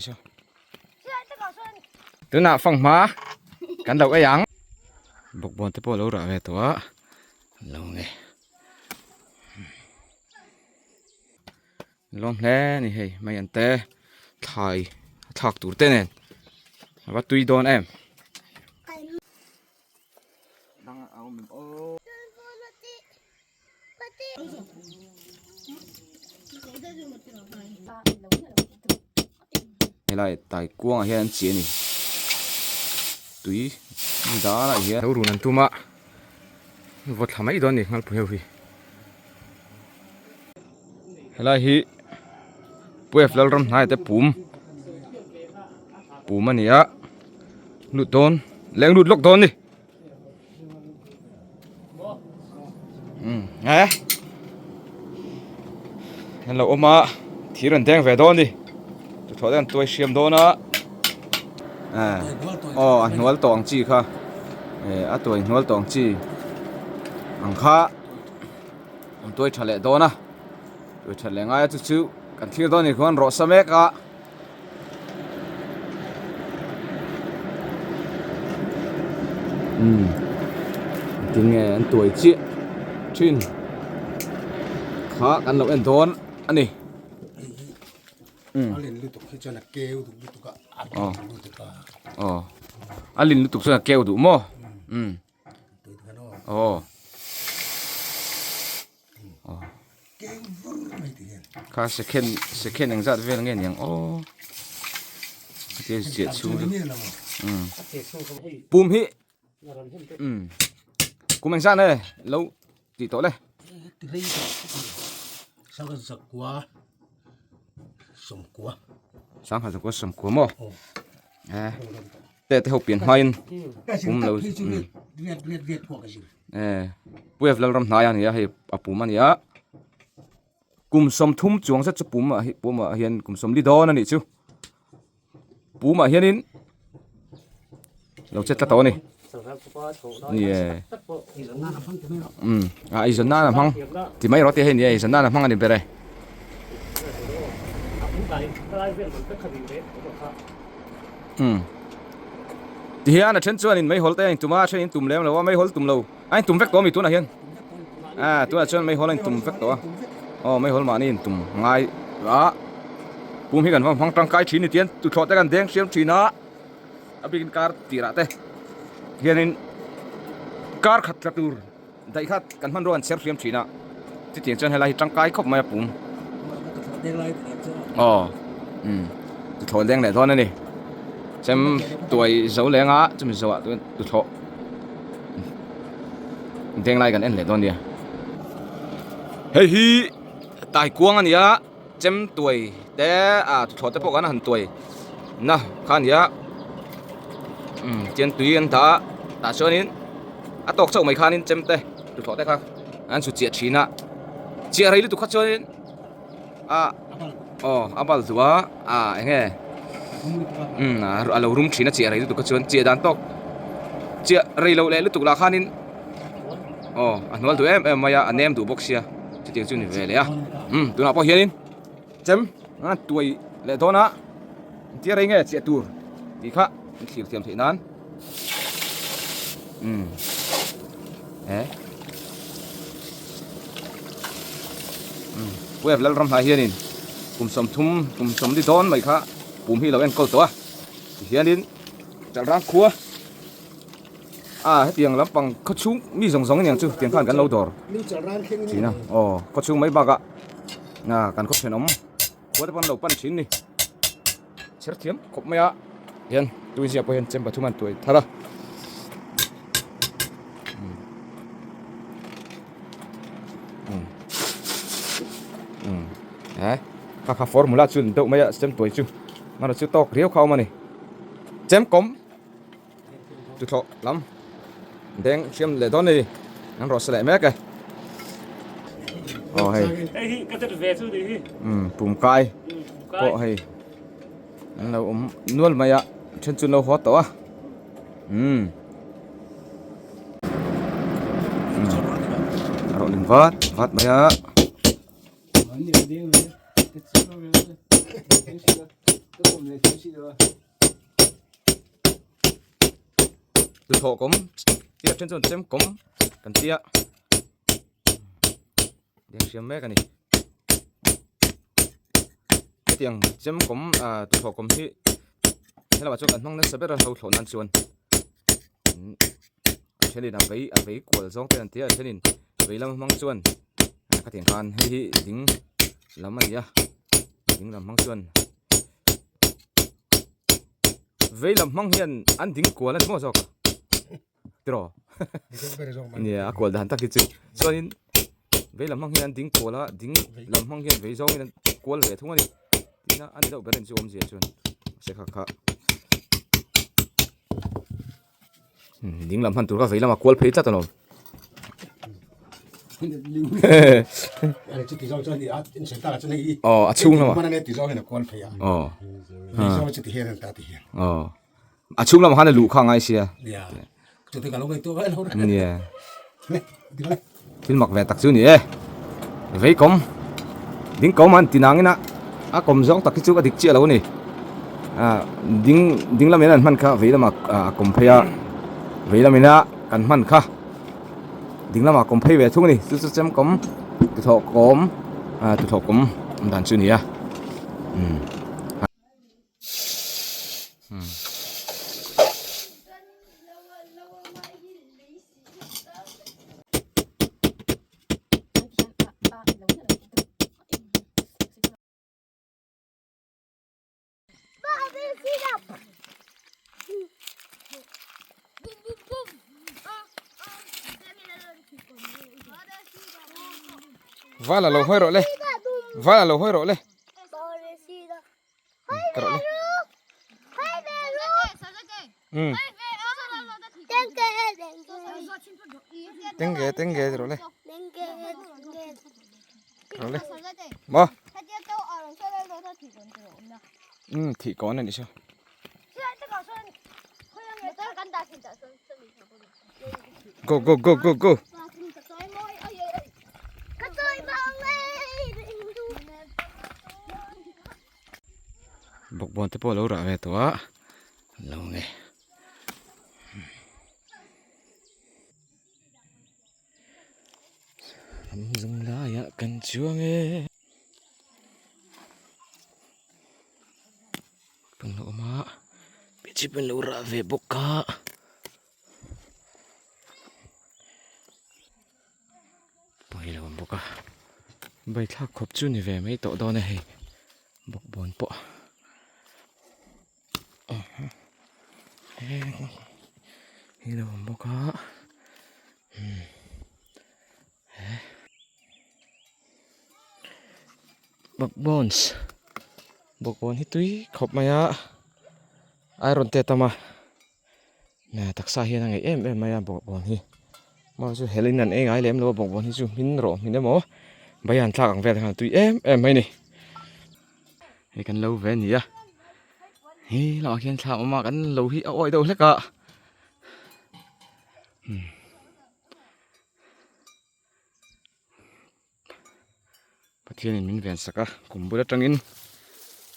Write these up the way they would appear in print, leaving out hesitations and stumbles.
ni saw. Tunah fanghma kan lo ei ang. Bawkbawn te pawh a lo rah ve tawh a, lo nge. Lawm hle a ni hei mai an te thlai a thlak tur te nen a va tui dawn em. Helai tai kuangah hian an chi a ni tui dalah hian lo run an tum a vaw thla mai dawn a ni nghalpui ho hi helai hi Puef Lalram hnai te pum pum a ni a lut dawn leng lut lawk dawn a ni. Eh an lo awm a thir an deng ve dawn a ni tuthlawh te an tuai hriam dawn a eh aw a hnual tawh ang chi kha eh a tuai hnual tawh ang chi ang kha an tuai tha leh dawn a tuai that leh ngai a chu chu kan thlir dawn a ni khuan rawh sa mek a. Umm tinge an tuai chiah thin kha kan lo en dawn a ni umm aw a lin lutuk chuan a keu duh maw umm aw. Kha second second engzat vel nge niang aw tia chiah chhung chu umm pum hi umm kum engzat nge lo tih tawh le sangha zakua sawmkua maw eh te te ho pian hmain pum lo umm Eh Puiav Lalram hnai a ni a hei a pum a ni a kum 30 chuang zet chu pum ah hi pum ah hian kum 40 dawn a nih chu pum ah hianin lo che tlat tawh a ni ni e um a eizawn nan a hmang ti mai erawh te hei ni a eizawn nan a hmang a ni ber e. Umm tihian a then chuanin meihawl te a intum a a then in tum lem lo a meihawl tum lo a intum vek tawh a mi tunah hian ah tunah chuan meihawl a intum vek tawh a aw meihawl mahni intum ngai a pum hi kan va hmang tangkai thin ni tihian tuthlawh te kan deng hriam thin a a bikin kar tirah te hianin kar khat tla tur daih kha kan hmanrua an chher hriam thin a chutiang chuan helai hi tangkai khawp mai a pum aw umm tuthlawh leng leh dawn a ni chem tuai zo leng a chumi zo ah chuan tuthlawh deng lai kan en leh dawn a nia hei hi taikuang a ni a chem tuai te ah tuthlawh te pawh kan han tuai na kha a ni a umm tian tui an dah a tah chuanin a tawk chauh mai khanin chem te tuthlawh te kha an su chiah thin a chiah rei lutuk kha chuanin ah aw a bal duh a ah eng nge umm a lo rum thin a chiah rei lutuk kha chuan chiah dan tawk chiah rei loh leh lutuk lah khanin aw a hnual duh em em mai a a nem duh bawk sia chutiang chu ni ve leh a umm tunah pawh hianin chem a tuai leh dawn a tia rei nge chiah tur tih kha an thlir thiam theih nan umm eh umm wave lalram hnai hianin kum 30 kum 40 dawn mai kha pum hi lo enkawl tawh a tihianin chalrang khua a hetiang lampang khaw chhung mi zawng zawng aniang chu tiang khan kan lo dawr thin a aw khaw chhung mai bakah kan khaw thenawm khua te pawh an lo pan thin ni chher thiam khawp mai a hian tui zia pawh hian chem pathum an tuai thar a eh kha kha formula chu deuh mai a chem tuai chu mana chu tawk riau kha awm a ni chem kawm tuthlawh lam deng hriam leh dawn a ni an rawh sa leh mek e aw hei hei hi ka tet ve chu ni hi um pum kai pawh hei an lo awm nual mai a then chu an lo haw tawh a um a rawh ling vat vat mai a. Tuthawh kawm tih ah then chuan chem kawm kan tia deng hriam mek a ni hetiang chem kawm ah tuthawh kawm hi helamah chuan kan hmang nasa ber a hlo thlawh nan chuan a thenin a vei a vei kual zawng te an tia a thenin vei lam hmang chuan khatiang khan hei hi ding lam a ni a ding lam hmang chuan vei lam hmang hian an ding kual a ni maw zawk a tiraw nia a kual dan tak hi chu chuanin vei lam hmang hian an ding kual a ding lam hmang hian vei zawngin an kual ve thung a ni tin a a ni deuh ber a ni chu awmzia chuan mahse kha kha Ding lam hman tur kha vei lama kual phei tlat alawm. Aw a chhung lamah. Aw. Aw. A chhung lamah khan a luh kha a ngai sia. Nia. Thil mak ve tak chu ni e. Vei kawm ding kawm an ti nangin a a kawm zawng tak hi chu a dik chiah lo a ni. Ah ding ding lamin an hman kha vei lamah a kawm phei a vei lamin a kan hman kha ding lamah a kawm phei ve thung a ni. Chu chu chem kawm tuthawh kawm ah tuthawh kawm awm dan chu a ni a umm. Vala lo hawi rawh le Vala lo hawi rawh le Tenge tenge rawh le rawh le maw um thih kawn a nih chu go go go go go Bawkbawn te pawh a lo rah ve tawh a lo nge ram zum laiah kan chuang e kan lo awm a chip an lo rah ve bawk a. Pawh lo awm bawk a baithlak khawp chu ni ve mai tawh dawn a hei bawkbawn pawh hi lo awm bawk a bawkbawns bawkbawn hi tui khawp mai a iron te a tam a. Taksa hian a ngaih em em mai a bawkbawn hi mahse chu helh in an ei ngai lem lo a bawkbawn hi chu hmin rawh hmin emaw bai an thlak ang vel khan a tui em em mai a ni hei kan lo ve a ni a he lamah khian thla a awm a kan lo hi a awih deuh hlek a Pathianin min ven sak a, kum bul atangin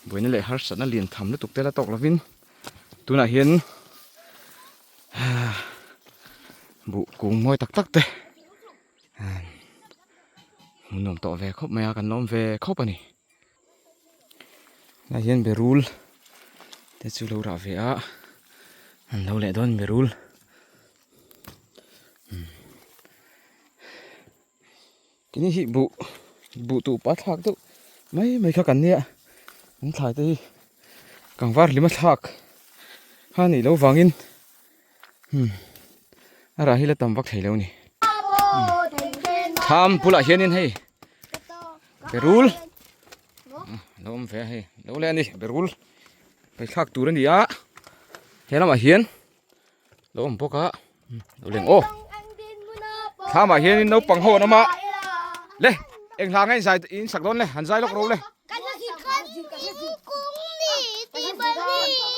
buaina leh harsatna lian tham lutuk te la tawk lovin tunah hian buh kung mawi tak tak te hmuh nuam tawh ve khawp mai a, kan lawm ve khawp a ni. Tunah hian berul te chu lo rah ve a, an lo leh dawn berul. Kini hi buh buh tuh pa thlak deuh mai mai kha kan nia an thlai te hi kangvar hlima thlak kha a nih loh vangin umm a rah hi la tam vak thei lo a ni thlam bulah hianin hei berul lo awm ve a hei lo leh a ni berul thlak tur a ni a he lamah hian. Lo awm bawk a lo leng aw thlamah hianin naupang ho an awm a le eng hla nge in zai in sak dawn le han zai lawk ro le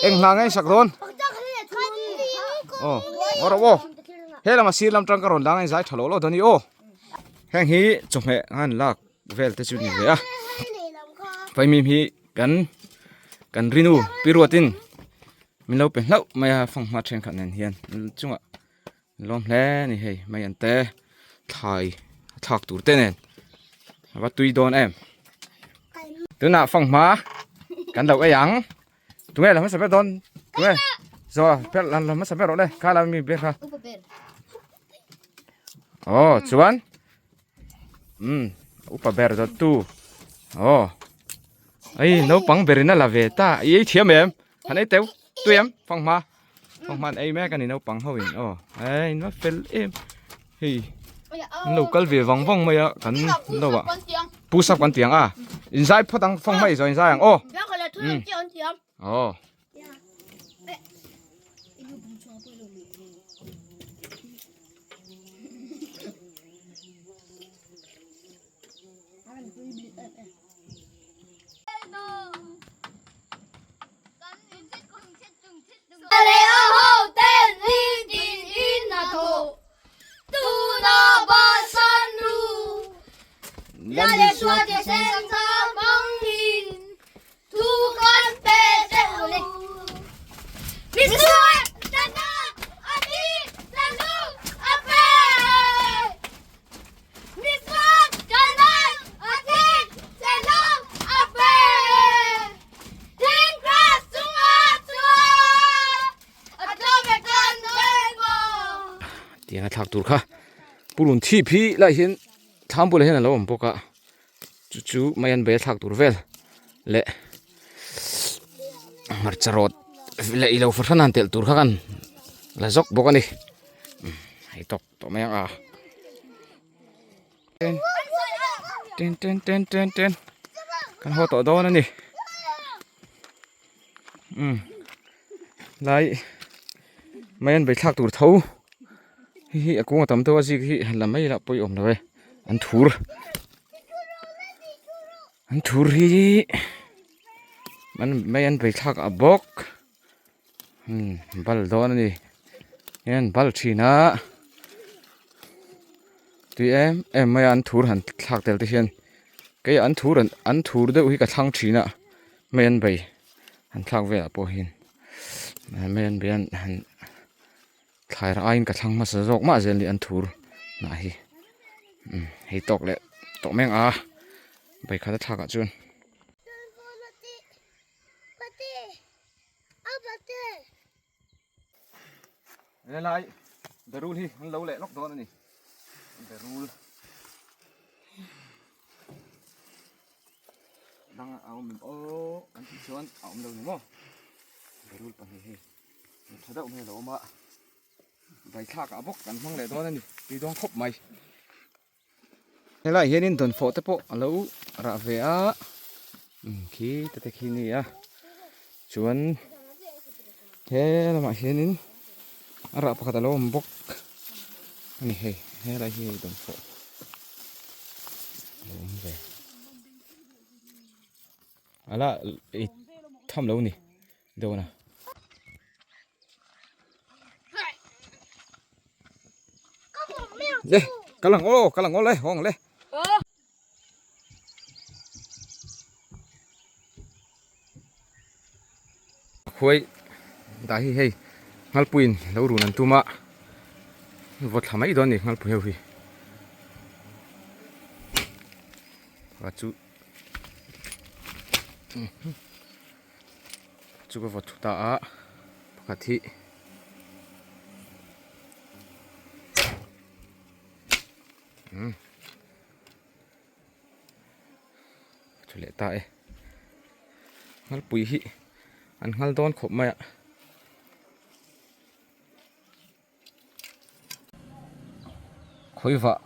eng hla nge in sak dawn aw aw rawh aw he lama sir lam tang ka rawn la nge in zai tha lo lo dawn i aw heng hi chawhmeh an lak vel te chu ni ve a vaimim hi kan. Kan rinu pi ruatin min lo pe hlauh mai a fanghma thenkhat nen hian chungah lawm hle a ni hei mai an te thlai a thlak tur te nen a va tui dawn em tunah fanghma kan lo ei ang tunge la hmasa ber dawn tunge zaw ber la hmasa ber rawh le kha la mi ber kha aw chuan umm upa ber zawt tu aw Ei naupang berin a la ve ta i ei thiam em han ei teuh tui em fanghma fanghma an ei mek a ni naupang ho in aw ei in va fel em hei an lo kal ve vang vang mai a kan lo ah pu sap kan tiang a inzai phawt ang fanghma i zawh inzai ang aw aw. Tiang a thlak tur kha purun thip hi lai hian thlam bulah hian a lo awm bawk a chu chu mai an bai a thlak tur vel leh hmarcha rawt leh ilo fahran han telh tur kha kan la zawk bawk a ni hei tawk tawh mai ang a. Ten ten ten ten ten kan haw tawh dawn a ni umm lai mai an bei thlak tur tho hei hi a kung a tam deuh a zik hi han la mai ila pawimawh lo e an thur an thur hi an mai an bei thlak a bawk. Umm bal dawn a ni hian bal thin a tui em em mai a an thur han thlak tel te hian kei an thur an thur deuh hi ka thlang thin a mai an bei han thlak velah pawh hian mai an bei an han thlai rah aiin ka thlang hmasa zawk mah zel ni an thur hnah hi umm hei tawk leh tawh mai ang a bai khat a thlak ah chuan. Helai berul hi an lo leh lawk dawn a ni berul dang a awm em aw an tih chuan a awm lo ni maw berul pahnih hi tha deuh mai a lo awm a vaithlak ah bawk kan hmang leh dawn a ni tui dawn khawp mai. Helaiah hianin dawnfawh te pawh a lo rah ve a khi te te khi a ni a chuan he lamah hianin a rah pakhat a lo awm bawk a ni hei helai hi dawnfawh a lo awm ve a la ei tham lo a ni dawn a. Le kal ang aw kal ang aw le hawng le khuai dah hi hei nghalpuiin lo run an tum a vaw thla mai dawn a ni nghalpui ho hi pakhat chu chu ka vaw thu ta a pakhat hi umm thu leh ta e nghalpui hi an nghal dawn khawp mai a. Khawivah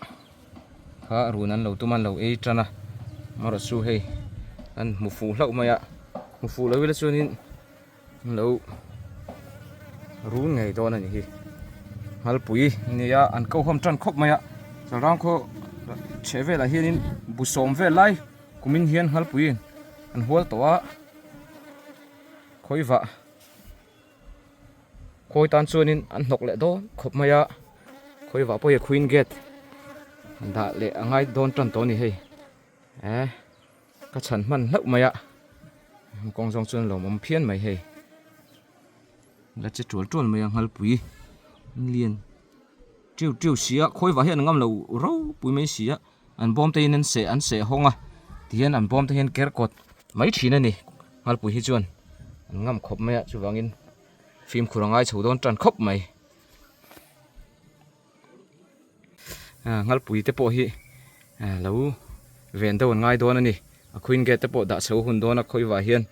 kha run an lo tum a an lo ei tan a amaherawh chu hei an hmu fuh hlauh mai a hmu fuh lo ila chuanin an lo run ngei dawn a ni hi nghalpui a ni a an ko hawm tan khawp mai a chalrang khaw chheh velah hianin bu sawm vel lai kumin hian nghalpui an hual tawh a khawivah. Khawi tan chuanin an hnawk leh dawn khawp mai a, khawi vah pawh hi queen gate dah leh a ngai dawn tan tawh a ni hei eh ka chhan hman hlauh mai a. Kawng zawng chuan lawmawm phian mai hei. La che tual tual mai a nghalpui lian tiu tiu si a khawi vah hian an ngam lo ropui mai si a an bawm te in an seh an seh hawng a tihian an bawm te hian ker kawt mai thin a ni nghalpui hi chuan an ngam khawp mai a chuvangin fimkhur a ngai chho dawn tan khawp mai. Nghalpui te pawh hi lo ven deuh an ngai dawn a ni a queen gate te pawh dah chho hun dawn a khawi vah hian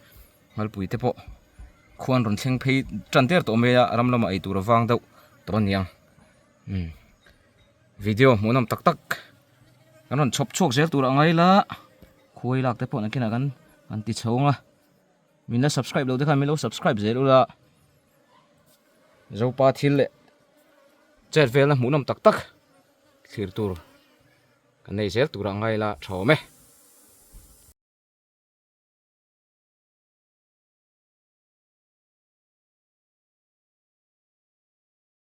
nghalpui te pawh khuan rawn thleng phei tan der tawh mai a ram lamah ei tur a vang deuh tawh a niang umm video hmuh nawm tak tak kan rawn chhawp chhuak zel tur a ngai la khuai lak te pawh nakinah kan han ti chho ang a min la subscribe lo te khan min lo subscribe zel ula. Zopa thil leh chet velna hmuhnawm tak tak thlir tur kan nei zel turah ngai la tha awm e.